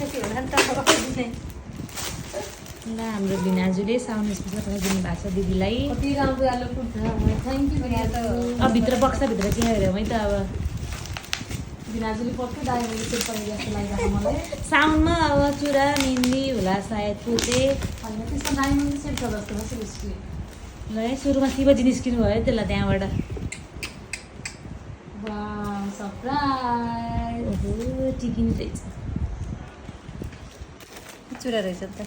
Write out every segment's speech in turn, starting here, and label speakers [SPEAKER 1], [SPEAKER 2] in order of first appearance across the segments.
[SPEAKER 1] अलिकति होला नि त
[SPEAKER 2] ल हाम्रो बिनाजुले साउन्ड स्पिकर दिनु भएको छ दिदीलाई।
[SPEAKER 1] कति राम्रो आलु पुग्छ थ्याङ्क यू बिनाजु।
[SPEAKER 2] अब भित्र बक्साभित्र के हेऱ्यौँ है त अब
[SPEAKER 1] बिनाजुले पक्कै दाइ मैले सेट पाउने जस्तो लागिरहेको मलाई।
[SPEAKER 2] साउन्डमा अब चुरा मेहन्दी होला सायद त्यो चाहिँ
[SPEAKER 1] होइन त्यसमा डायमन्ड सेट छ जस्तो छ उसले।
[SPEAKER 2] ल है सुरुमा शिवजी निस्किनु भयो त्यसलाई त्यहाँबाट।
[SPEAKER 1] Wow surprise.
[SPEAKER 2] ओहो टिकिनु रहेछ।
[SPEAKER 1] चुरा रहेछ नि त।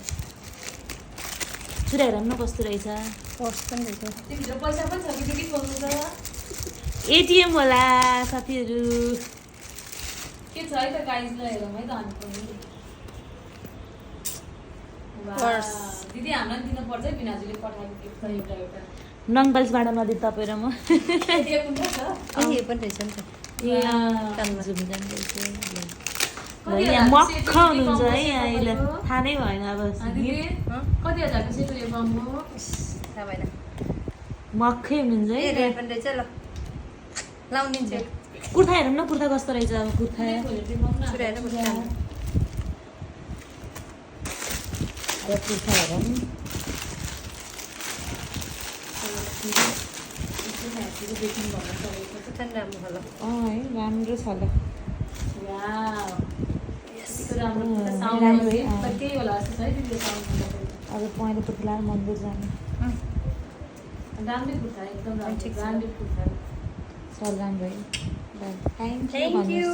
[SPEAKER 2] चुरा हेर न कस्तो रहेछ।
[SPEAKER 1] पर्स पनि रहेछ।
[SPEAKER 3] त्योभित्र पैसा पनि छ कि के खोल्नु छ
[SPEAKER 2] एटिएम होला साथीहरू।
[SPEAKER 3] के छ है त गाइज ल हेरौँ है त हामी पनि।
[SPEAKER 1] पर्स।
[SPEAKER 3] दिदी हामीलाई पनि दिनुपर्छ है बिनाजुले पठाएको गिफ्ट छ एउटा एउटा।
[SPEAKER 2] नङबल्सबाट नदी तपाईँ र म
[SPEAKER 3] त्यो कुन छ
[SPEAKER 1] ए पनि रहेछ नि त।
[SPEAKER 2] ए
[SPEAKER 1] कानमा।
[SPEAKER 2] जुम जानु रहेछ। ल यहाँ मक्ख हुनुहुन्छ है यहाँ अहिले थाहा नै भएन अब
[SPEAKER 3] दिदी कति हजारको सेट उयो बम्बो
[SPEAKER 1] थाहा भएन।
[SPEAKER 2] मक्खै हुनुहुन्छ
[SPEAKER 1] ए
[SPEAKER 2] है
[SPEAKER 1] रेड पनि रहेछ ल लाउदिन्छु।
[SPEAKER 2] कुर्ता हेरौँ न कुर्ता कस्तो रहेछ अब कुर्ता
[SPEAKER 1] चुरा हेर कुर्ता।
[SPEAKER 2] अब कुर्ता हेरौँ
[SPEAKER 1] कुर्ता नि राम्रो होला।
[SPEAKER 2] है राम्रो छ ल
[SPEAKER 3] राम्रो
[SPEAKER 2] राम्रो है
[SPEAKER 3] साउन्ड त्यही होला जस्तो छ है दिदीले साउन्ड
[SPEAKER 2] अब पहेँलो कुर्ता लगाएर मन्दिर जाने
[SPEAKER 3] राम्रै कुर्ता एकदम राम्रो
[SPEAKER 1] ठिक छ।
[SPEAKER 3] ब्रान्डेड कुर्ता
[SPEAKER 2] सर राम्रो है ल थ्याङ्क
[SPEAKER 1] थ्याङ्क यू।